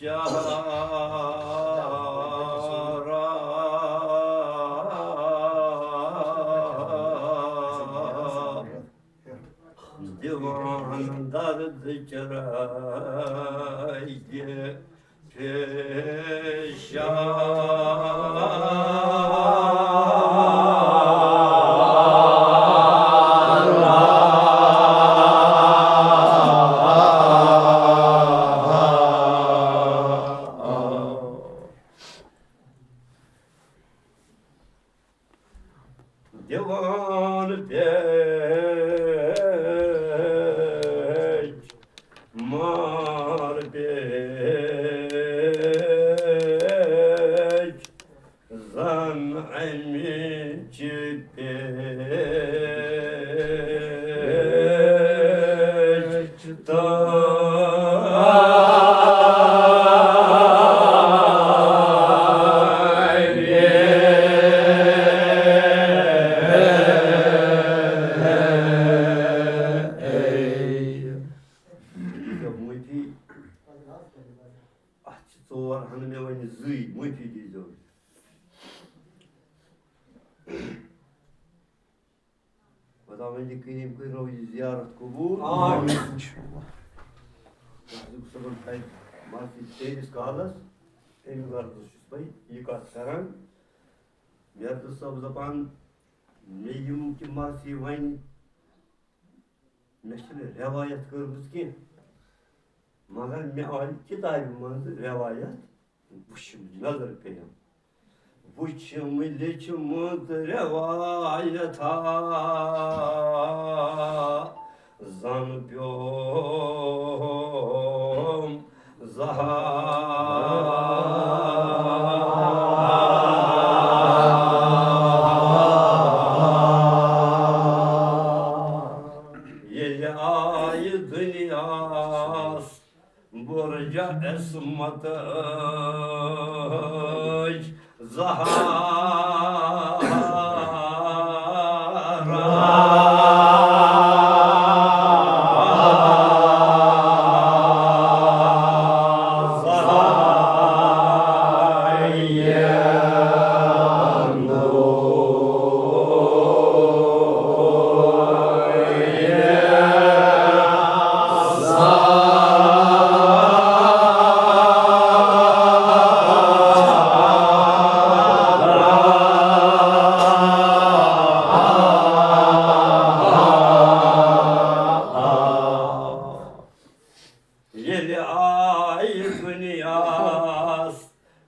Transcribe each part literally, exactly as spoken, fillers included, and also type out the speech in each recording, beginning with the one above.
شارا دِوان درد چرٲے پیشان۔ دِوان پیچ مار پیچ زن اَمِچ پیچ تہٕ معٲفی۔ اَتھ چھِ ژور ہَنہٕ، مےٚ وَنہِ زٕے، معٲفی دیٖزیو۔ خۄداوندِ کریم کٔرِنو یہِ زیارت قبوٗل۔ آمین۔ بہٕ حظ گوٚژھ صُبحن تَتہِ مسجد ژیٖرِس کالس، اَمہِ غرضہٕ چھُس بہٕ یہِ کَتھ کران۔ مےٚ دوٚپ صٲب دَپان، مےٚ یِم تہِ مسجد وَنہِ، مےٚ چھَنہٕ رٮ۪وایت کٔرمٕژ کینٛہہ، مگر مےٚ آیہِ کِتابہِ منٛز رٮ۪وایت وٕچھِم، نظر پیٚیَم۔ وٕچھِم لیٚچھمٕژ رٮ۪وایتھا، زَن پیوٚم زہار۔ ییٚلہِ آیہِ دُنیاہَس برج عصمتٕچ زہارا۔ ییٚلہِ آیہِ دُنیاہَس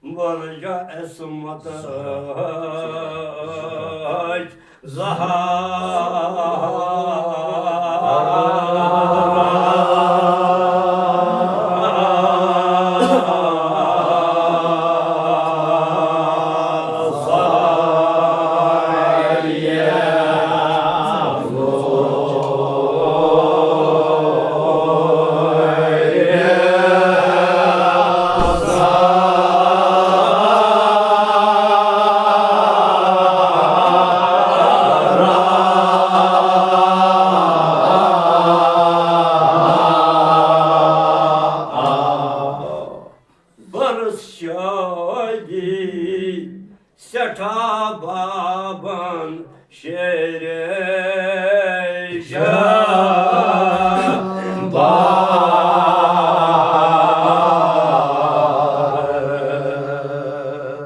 برج عصمتٕچ زہارا۔ برس شادی سٮ۪ٹھاہ بابن شیرِ جان بار۔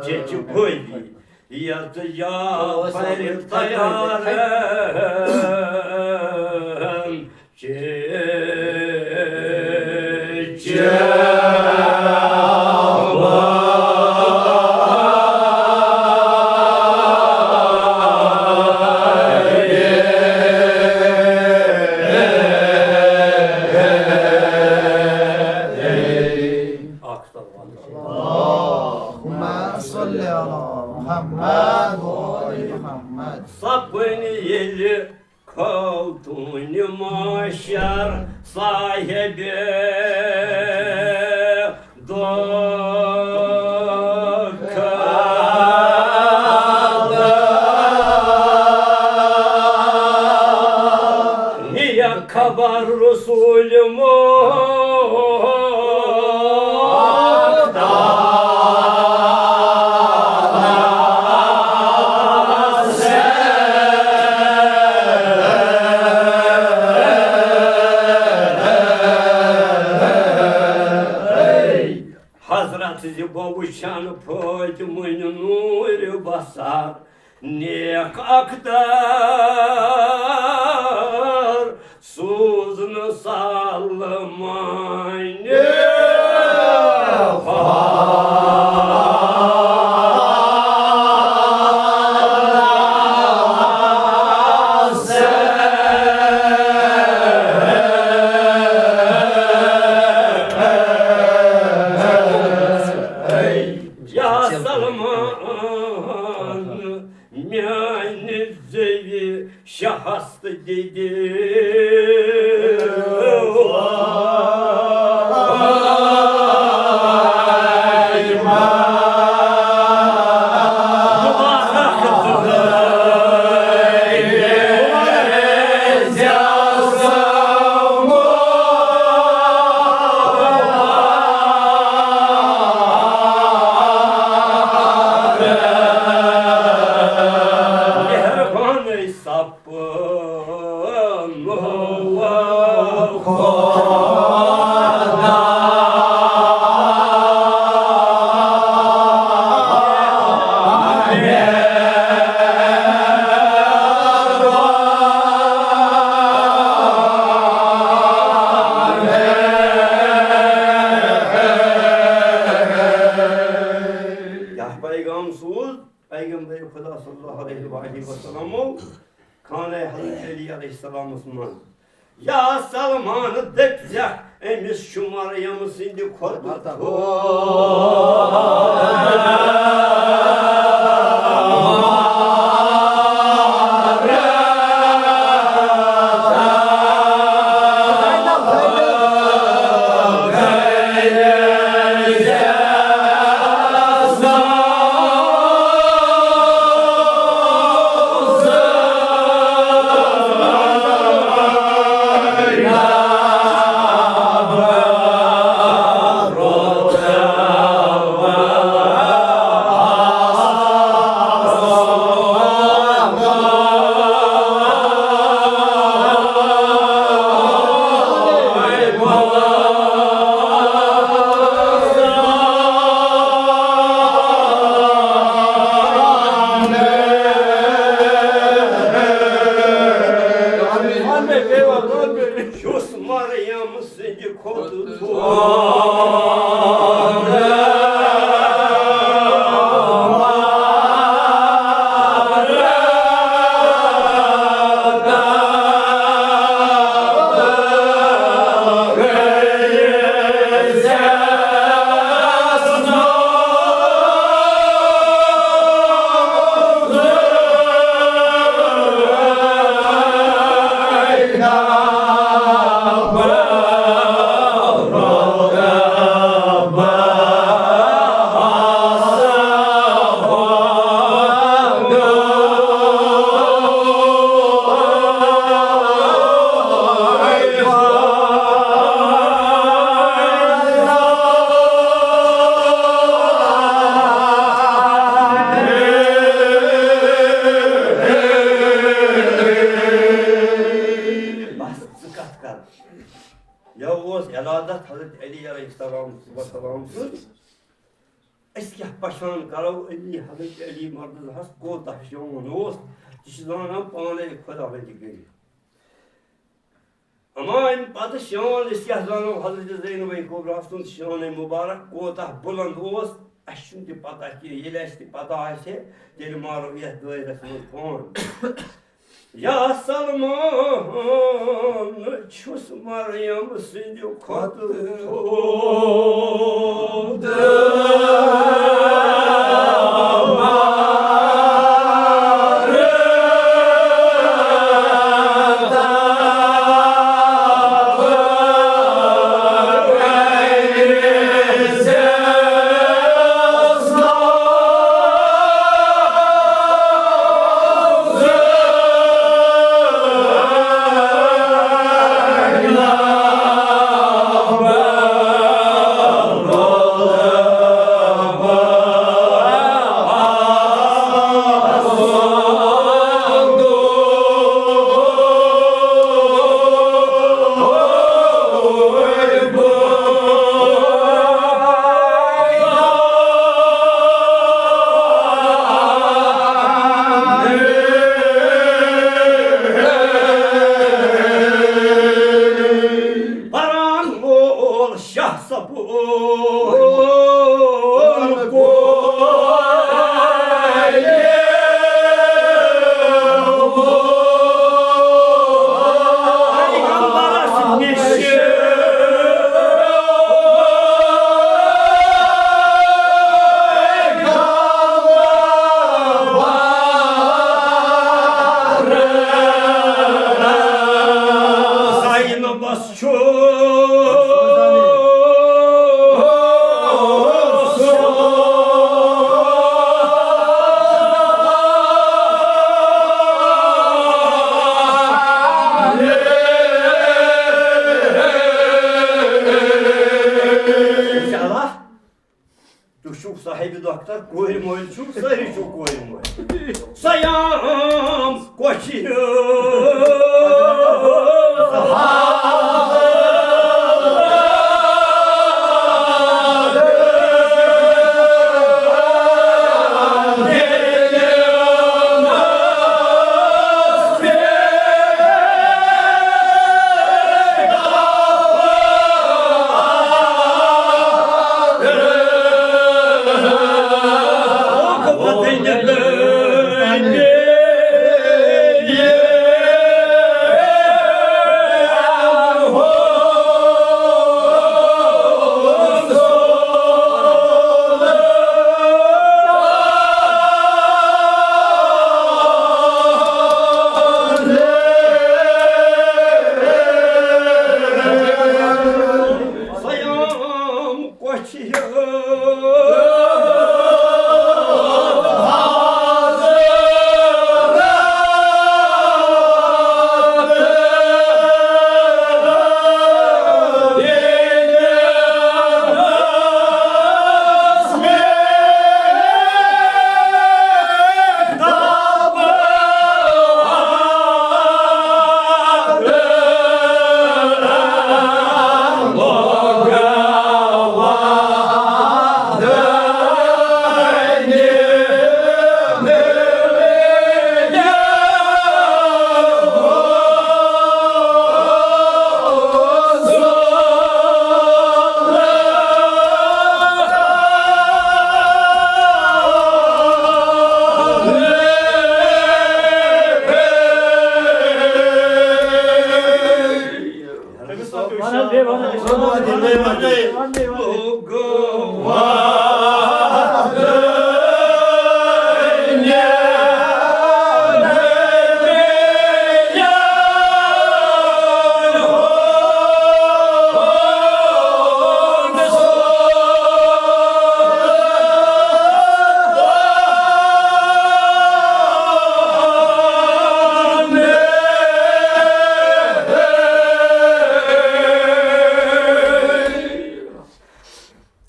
چچ بھولی یتھ جعفر تیارن چے چے اللهم صل على محمد وآل محمد۔ سپٕنۍ ییٚلہِ خاتوٗنِ معاشر صاحبِ دۄکھ نِیَکھ خبر رسوٗلِ محمد۔ زِ بہٕ وٕچھن فٲطمٕنۍ نوٗرِ بصر، نیک اختر سوٗزنہٕ سلمانہِ۔ یا سلمان، میانہِ زیوِ شہست دِدِ۔ مہربانٕے سپنو خدا۔ کیٛاہ پیغام سوٗز پیغمبر خدا صلی اللہ علیہ وآلہ وسلمو خانہ حضرت علی علیہ السلامس منٛز؟ یا سلمان، دٔپۍ زٮ۪کھ، أمِس چھُ مریم سٕنٛدِ کھۄتہٕ تھوٚد۔ چھُس مریم سٕنٛدِ کھۄتہٕ تھوٚد۔ بس، ژٕ کتھ کر۔ مےٚ اوس ارادت حضرت علی علیہ السلام وسلام سُنٛد۔ أسۍ کیٛاہ پشان کرو، علی، حضرت علی مرتضیٰ ہس کوتاہ شان اوس، یہِ چھُ زانان پانے خدا بندی کٔرِتھ۔ اما امہِ پتہٕ شان أسۍ کیٛاہ زانو، حضرت زینب کبریٰ سُنٛد شان مبارک کوتاہ بلند اوس، اَسہِ چھُنہٕ تہِ پتہ کینٛہہ۔ ییٚلہِ اَسہِ تہِ پتہ آسہِ ہے، تیٚلہِ مارو یتھ دٲیرس منٛز پان۔ یا سلمان، چھُس مریم سٕنٛدِ کھۄتہٕ تھوٚد۔ بس چھُ۔ انشاءاللہ۔ تُہۍ چھِو صاحبِ دفتر، کورِ مٲلۍ چھِو، سٲری چھِو کورِ مٲلۍ۔ صیام کۄچھِ۔ صیام کۄچھِ۔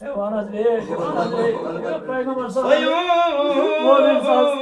ہے، وَن حظ، ہے، وَن حظ، ہے۔ پیغمبر صٲب، مولوی صٲب۔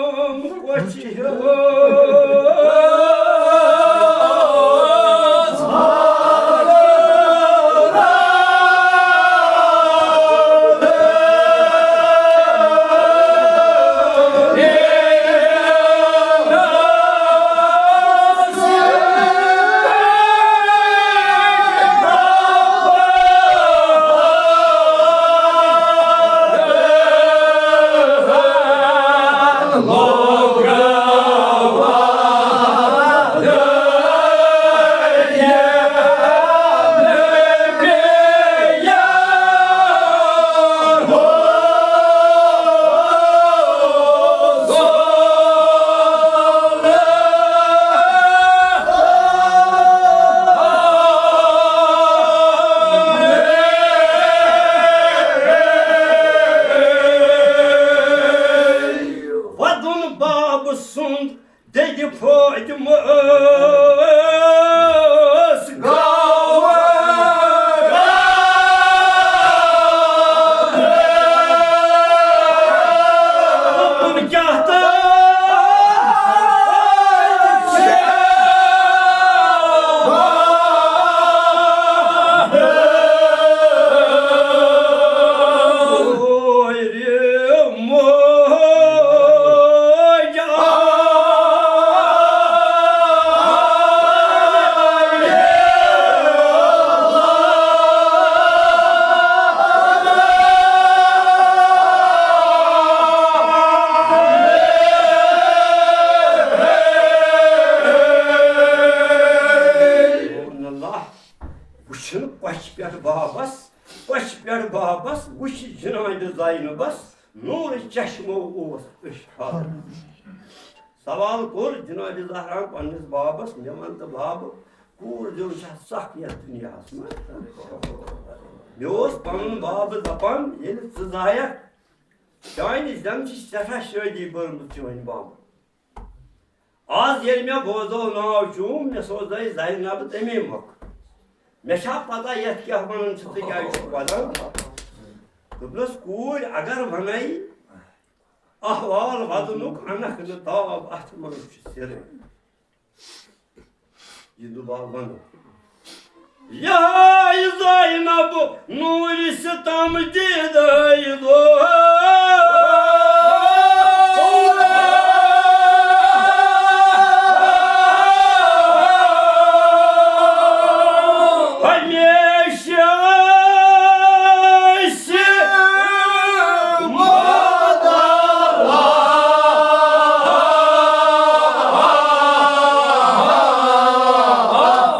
جناب زینبس نور چشمو اوس اشفاق۔ سوال کوٚر جناب زہرا پننِس بابس، مےٚ وَن تہٕ بابہٕ، کوٗر زیُن چھا سکھ یتھ دُنیاہس منٛز؟ مےٚ اوس پنُن بابہٕ دپان، ییٚلہِ ژٕ زایکھ، چانہِ زٮ۪نہٕ چھِ سٮ۪ٹھاہ شٲدی بٔرمٕژ چٲنۍ بابہٕ۔ آز ییٚلہِ مےٚ بوزو ناو چون، مےٚ سوزے زینب تَمے مۄکھ۔ مےٚ چھا پتہ یتھ کیٛاہ ونان چھِ، ژٕ کیٛازِ چھُکھ ونان؟ دوٚپنس، کوٗرۍ اگر ونے، احوال ودنُک انکھ نہٕ تاب، اتھ منٛز چھُ سِرٕے۔ یہِ دُباو ونو۔ یہے زینب نور ستم دیدہ دو۔ ہمیشہ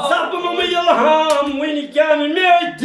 سپنم الہام وٕنکٮ۪ن مےٚ دِ۔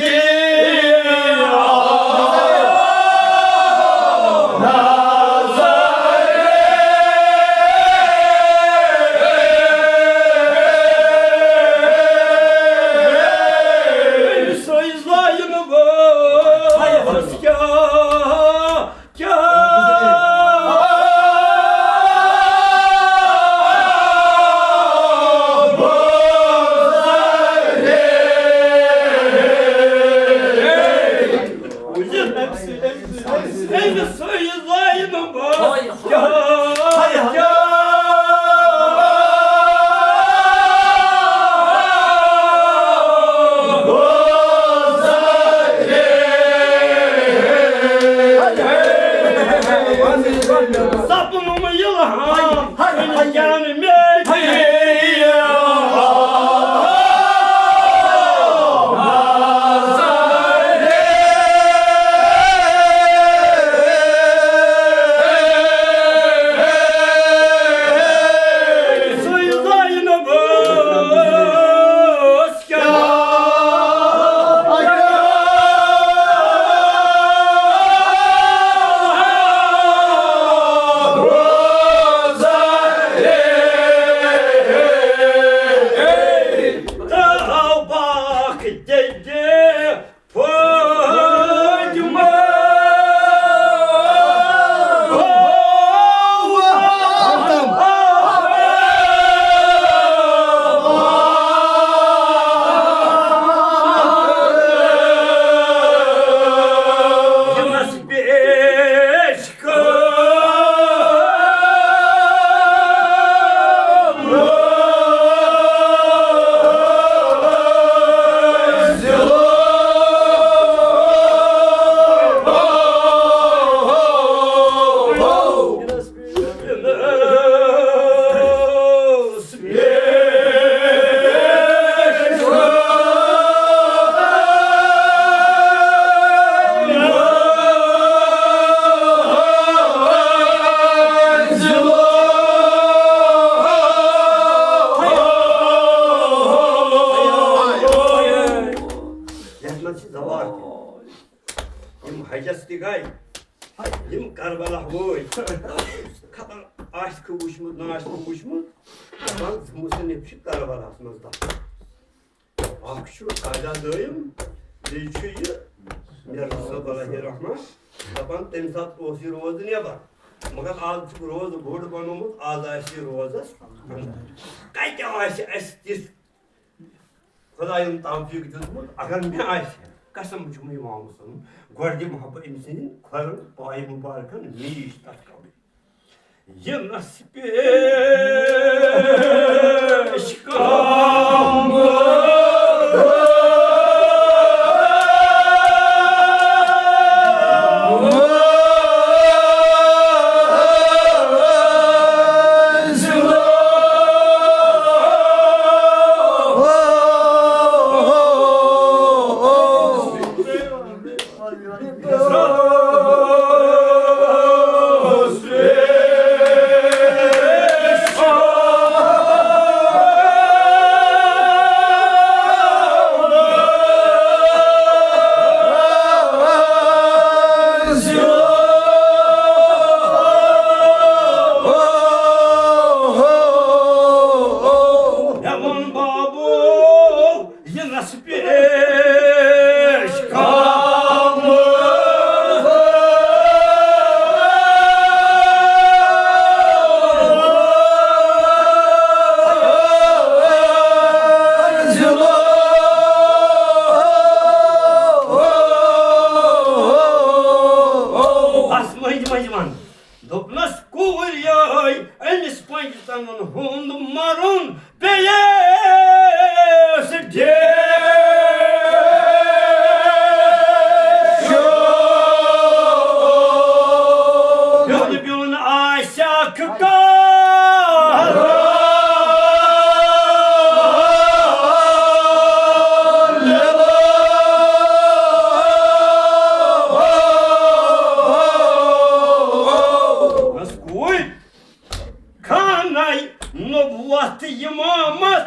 سۄے زاین بہٕ کیٛاہ سپنم الہام وٕنکٮ۪ن مےٚ دِ۔ سۄے زینب ٲس کیٛاہ؟ تہٕ آو پاک دٮ۪دِ فاطمہ۔ یِمس پیش یتھ منٛز چھِ زوار تہِ۔ یِم حجس تہِ گٔے، یِم کربلا وٲتۍ۔ خبر آسہِ کھٕ وٕچھمُت، نہ آسہِ کھٕ وٕچھمُت۔ دَپان، زٕ مُصنِف چھِ کربلاہس منٛز دفن۔ اکھ چھُ خواجہ دٲیِم، بیٚیہِ چھُ یہِ مرزا صٲب علیہ رحمہ۔ دَپان، تَمہِ ساتہٕ اوس یہِ روزٕ نٮ۪بر، مگر آز چھُکھ روزٕ بوٚڑ بنومُت، آز آسہِ یہِ روزس اندر۔ کتہِ آسہِ اَسہِ تِژھ خۄدایَن توفیٖق دیُتمُت، اگر مےٚ آسہِ ہا، قسم چھُم اِمام حسن، گۄڈٕ دِمہٕ ہا بہٕ أمۍ سٕنٛدٮ۪ن کھۄرَن پایہِ مُبارکَن میٖش تَتھ قبرِ۔ یہِ نَس پیش کام۔ یِوان۔ دوٚپنَس، کوٗر یٲے، أمِس پنٛجتَن ہُنٛد مَرُن بیٚیہِ ٲس ڈیے۔ بیوٚن بیوٚن آسہِ اکھ کار۔ بس کوٗر، خانَے نبوت اِمامت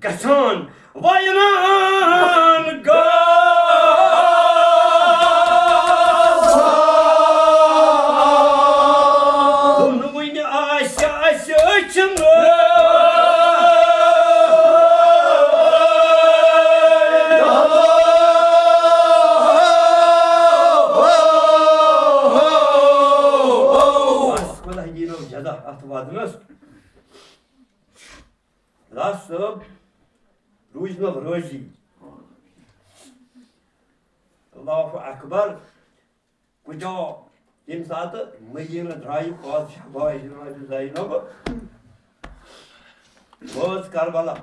گژھان وینان گژھان۔ دۄنوٕنۍ آسہِ اَسہِ أچھن۔ بس، خۄدا دِیِنو جزا اَتھ وعدنَس۔ راز صٲب روٗزۍ مےٚ رٲضی۔ اللہ اکبر۔ کُجو تَمہِ ساتہٕ مدیٖنہٕ درٛایہِ پادشاہ باے جناب زینب۔ وٲژ کربلا۔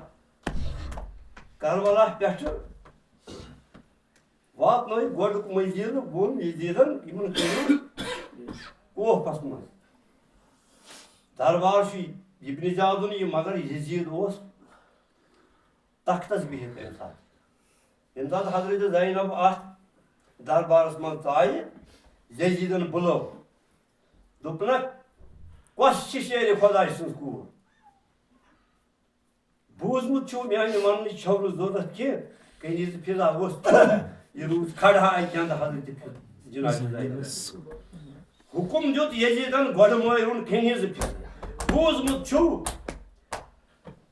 کربلا پٮ۪ٹھٕ واتنٲوۍ گۄڈٕ مٔنزِل، ووٚن یزیدن، یِمن کٔرِو کوفس منٛز۔ دربار چھُ ابن زیادُن یہِ، مگر یزید اوس تختس بِہِتھ تَمہِ ساتہٕ۔ ییٚمہِ ساتہٕ حضرت زینب اتھ دربارس منٛز ژایہِ، یزیدن بُلٲو، دوٚپنکھ، کۄس چھِ شیرِ خۄداے سٕنٛز کوٗر؟ بوٗزمُت چھُو، میانہِ وننٕچ چھَو نہٕ ضروٗرت کینٛہہ۔ کنیز فضا ؤژھ، یہِ روٗز کھڑا اَکہِ اندٕ حضرت فضا، جناب زینب۔ حُکُم دیُت یزیدن گۄڈٕ مٲرِوُن کنیز فضا۔ بوٗزمُت چھُو،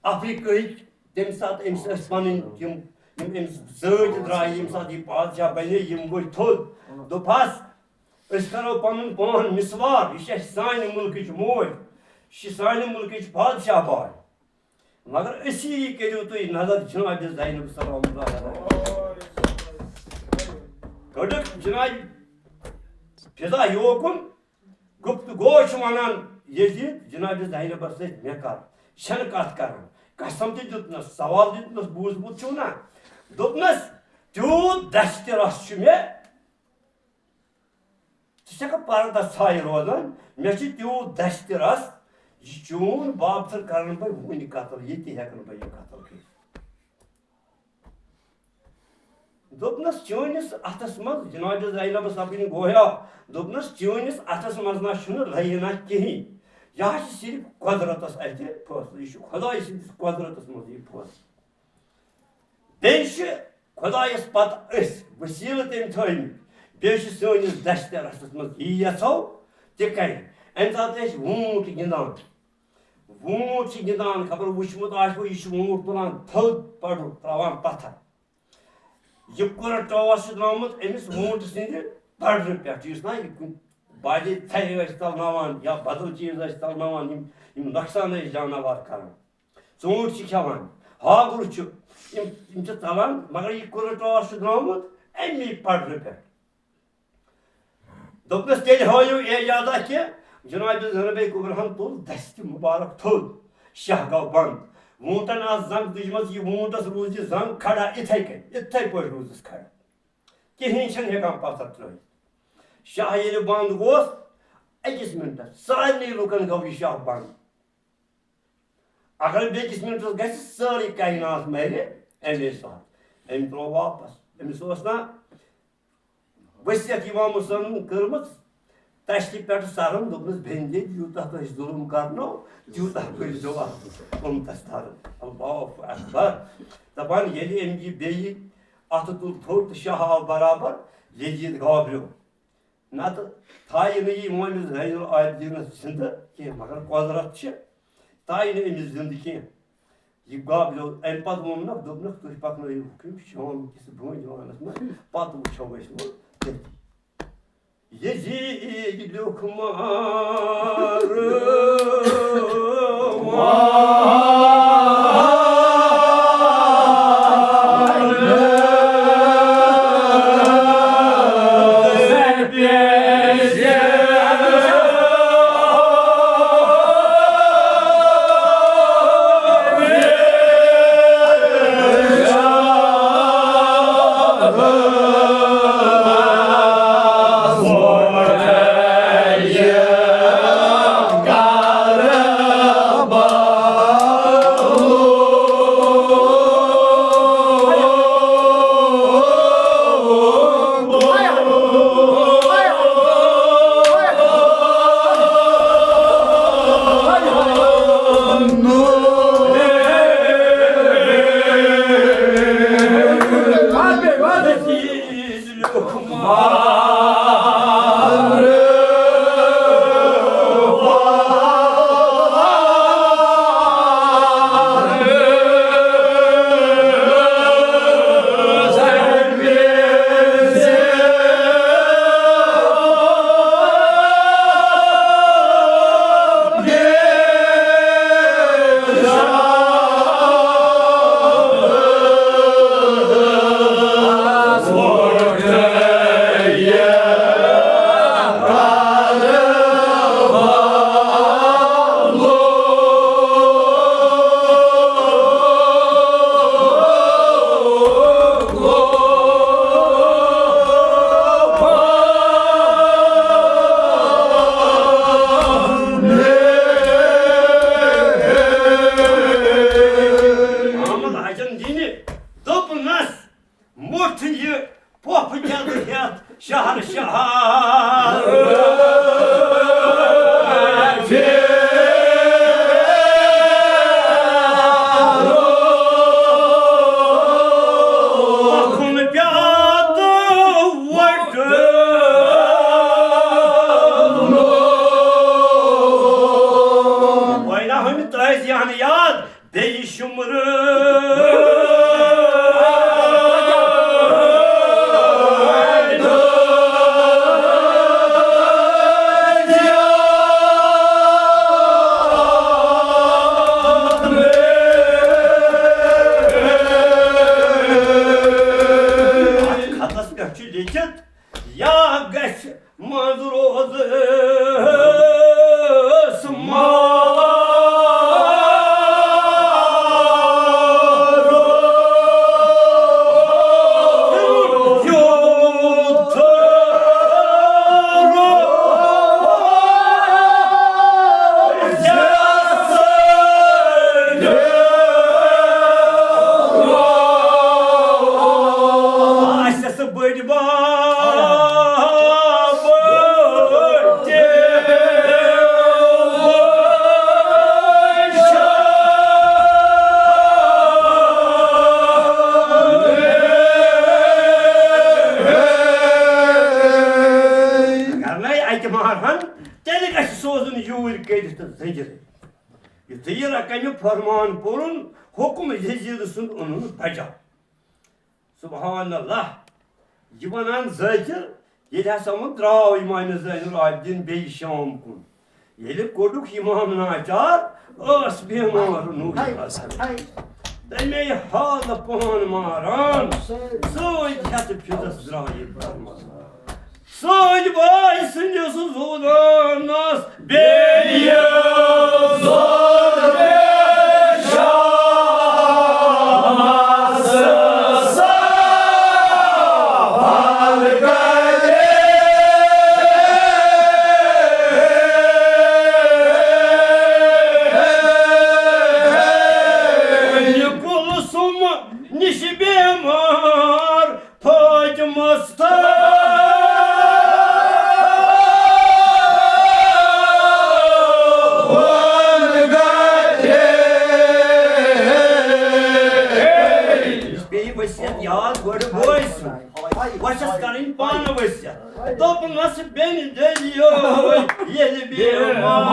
افریقہٕکۍ تَمہِ ساتہٕ أمِس ٲسۍ پنٕنۍ یِم، یِم أمِس سۭتۍ درٛاے، ییٚمہِ ساتہٕ یہِ پادشاہ بنے، یِم ؤتھۍ تھوٚد۔ دوٚپہَس، أسۍ کرو پنُن پان مِسوار، یہِ چھِ اَسہِ سانہِ مُلکٕچ موج، یہِ چھِ سانہِ مُلکٕچ پادشاہ باے۔ مگر أسی کٔرِو تُہۍ نظر جناب زینب سلام اللہ علیہا۔ کٔڈٕکھ جناب فضا یوکُن، گفتگو چھُ وَنان یزید جناب زینبس سۭتۍ، مےٚ کر، چھَنہٕ کتھ کران۔ قسم تہِ دیُتنس، سوال دیُتنس، بوٗزمُت چھُو نا؟ دوٚپنس، تیوٗت دستہِ رس چھُ مےٚ، ژٕ چھَکھا پردس ژھایہِ روزان؟ مےٚ چھُ تیوٗت دستہِ رس، یہِ چون بابتھٕر کرن بہٕ وُنہِ قتل، ییٚتہِ ہٮ۪کن بہٕ یہِ قتل کٔرِتھ۔ دوٚپنَس، چٲنِس اَتھَس منٛز، جناب زینبَس اَپٕنۍ گویا، دوٚپنَس، چٲنِس اَتھَس منٛز نہ چھُنہٕ رَیہِ نہ کِہیٖنۍ۔ یہِ حظ چھِ صرف قۄدرَتَس اَتھِ فٲصلہٕ۔ یہِ چھُ خۄداے سٕنٛدِس قۄدرَتَس منٛز یہِ فٲصلہٕ۔ بیٚیہِ چھِ خۄدایَس پَتہٕ أسۍ وسیٖلہٕ تٔمۍ تھٲومٕتۍ۔ بیٚیہِ چھِ سٲنِس دَستہِ رَسَس منٛز یی یَژھو تہِ کَرِ۔ اَمہِ ساتہٕ ٲسۍ ووٗنٛٹ گِنٛدان۔ ووٗنٛٹ چھِ گِنٛدان، خبر وٕچھمُت آسِوٕ، یہِ چھُ ووٗنٛٹ تُلان تھوٚد پَڑُر، ترٛاوان پَتھر۔ یہِ کُرٕ ٹاس چھُ درٛامُت أمِس ووٗنٛٹہٕ سٕنٛدِ پَڑرِ پٮ۪ٹھ، یُس نا یہِ کُنہِ باجے تھرِ ٲسۍ تَلناوان یا بدل چیٖز ٲسۍ تَلناوان، یِم، یِم نۄقصان ٲسۍ جاناوار کَران۔ ژوٗنٛٹھۍ چھِ کھٮ۪وان، ہاکُر چھُ، یِم، یِم چھِ ژَلان، مگر یہِ کُرٕ ٹاس چھُ درٛامُت اَمی پَڑرِ پٮ۪ٹھ۔ دوٚپنَس، تیٚلہِ ہٲیِو اعجازا کینٛہہ۔ جناب زینبِ کبریٰ ہن تُل دستہِ مُبارک تھوٚد، شاہ گوٚو بنٛد۔ ووٗنٛٹَن آس زنٛگ تُجمٕژ، یہِ ووٗنٛٹَس روٗز یہِ زنٛگ کھڑا، اِتھَے کٔنۍ، اِتھَے پٲٹھۍ روٗزُس کھڑا۔ کِہیٖنۍ چھَنہٕ ہٮ۪کان پَتھر ترٛٲوِتھ۔ شاہ ییٚلہِ بنٛد گوس، أکِس مِنٹَس سارنٕے لُکَن گوٚو یہِ شاہ بنٛد۔ اگر بیٚکِس مِنٹَس گژھِ، سٲرٕے کاینات مَرِ اَمے ساتہٕ۔ أمۍ ترٛوو واپَس۔ أمِس اوس نا ؤصیت امام حسینن کٔرمٕژ، تشتہِ پٮ۪ٹھ سرن دوٚپنَس، بیٚنہِ، ییٚتہِ یوٗتاہ تۄہہِ ظُلُم کرنو، تیوٗتاہ کٔرۍزیو اَتھ اُمتَس ترن۔ اللہ اکبر۔ دَپان، ییٚلہِ أمۍ یہِ بیٚیہِ اَتھٕ تُل تھوٚد تہٕ شاہ آو برابر، یزید گابریو۔ نتہٕ تھایہِ نہٕ یہِ مٲلِس زین العابدیٖنَس زِندٕ کینٛہہ، مگر قۄدرت چھِ، تھایہِ نہٕ أمِس زِندٕ کینٛہہ۔ یہِ گابریو اَمہِ پتہٕ ووٚننکھ، دوٚپنکھ، تُہۍ پکنٲیِو حُکُم شام کِس بٲنۍ وانَس منٛز، پتہٕ وٕچھو أسۍ وۄنۍ تٔتی۔ یزید لیوٚکھ مار بیٚیہِ شُمرٕ۔ اَتھ خطس پٮ۪ٹھ چھُ لیٚکھِتھ، یا گژھِ منٛز روزس مار۔ آسٮ۪س بٔڑۍ بب تہِ اگر نَے اَتہِ مارہن، تیٚلہِ گژھِ سوزُن یوٗرۍ کٔرِتھ تہٕ زٔنجِرٕ۔ یُتھُے یہِ رقمہِ فرمان پوٚرُن، حُکُم یزیٖد سُنٛد اوٚنُن بجا۔ سبحان اللہ۔ یہِ وَنان ذٲکِر، ییٚلہِ ہسا وۄنۍ درٛاو اِمام زین العابدیٖن بیٚیہِ شام کُن، ییٚلہِ کوٚڈُکھ اِمام ناچار، ٲس بیمار نوٗر حسن۔ تَمے حالہٕ پان ماران، سۭتۍ ہٮ۪تھ فِزس درٛاو یہِ درمان۔ سٲنۍ بٲے سٕنٛدِس زُدانَس بیٚیہِ زور شامَس سفر کَرِ۔ یہِ کُلثوم نِش بیمار فاطمس تہٕ ووٚن گرِ۔ بیٚیہِ وصیت یاد گۄڈٕ بٲے سُنٛد۔ وۄنۍ چھَس کَرٕنۍ پانہٕ وصیت۔ دوٚپمَس بیٚنہِ دٔلیو ییٚلہِ بیمار۔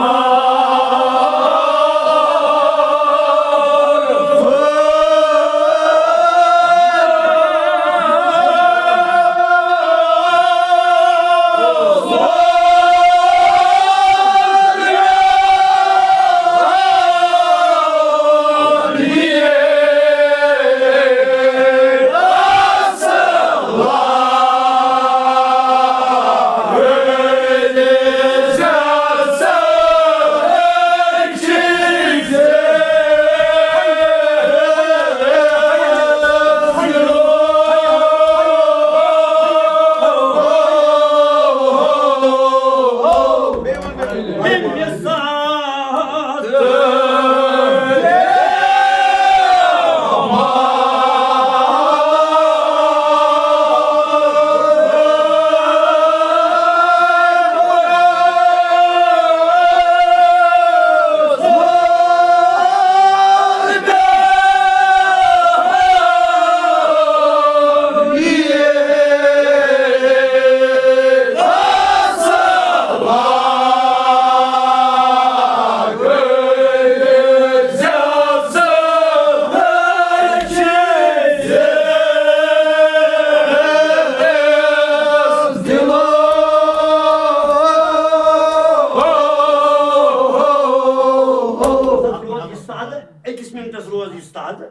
أکِس مِنٹَس روز یہِ سادٕ۔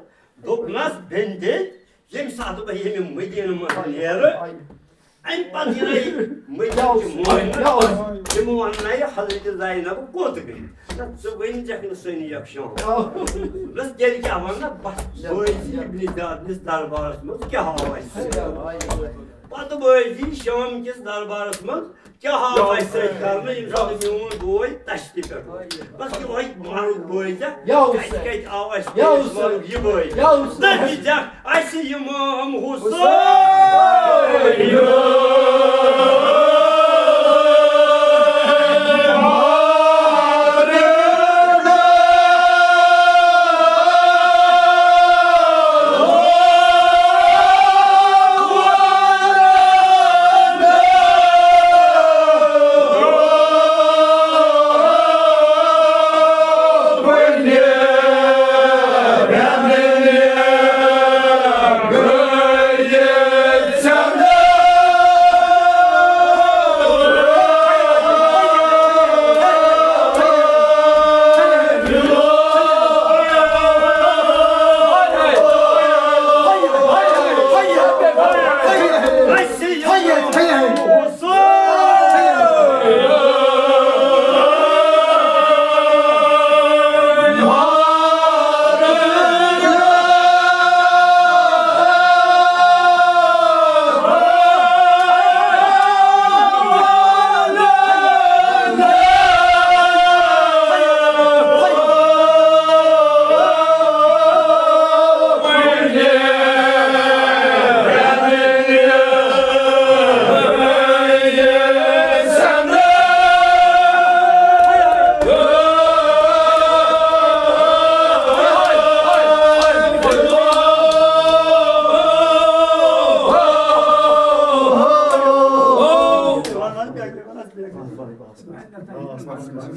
دوٚپنَس، بیٚنہِ دے، ییٚمہِ ساتہٕ بہٕ ییٚمہِ مدیٖنہٕ منٛز نیرٕ، اَمہِ پَتہٕ یِنَے مدیٖنہٕ چہِ مۄہنیو، تِم وَننَے حضرت زینب کوٚت گٔے؟ نہ، ژٕ ؤنۍ زٮ۪کھ نہٕ سٲنی یَکھ شام۔ بَس تیٚلہِ کیٛاہ وَنہٕ؟ بَس بٲیی ابن زیاد نِس دربارَس منٛز کیٛاہ آو اَسہِ؟ پَتہٕ بٲیی شام کِس دربارَس منٛز کیٛاہ آو اَسہِ سۭتۍ کرنہٕ، ییٚمہِ ساتہٕ میون بوے تَشتہِ پٮ۪ٹھ اوس؟ بس یِہوٚے مَرُن بٲے ژےٚ۔ یا حسین۔ کَتہِ کَتہِ آو اَسہِ یا سۭتۍ حسین۔ مَرُن یہِ بٲے؟ یا حسین۔ دَپہِ ژےٚ اَسہِ اِمام حسین۔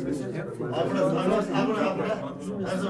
اَکھ مِنٹ، اَکھ مِنٹ، اَکھ مِنٹ، اَکھ مِنٹ۔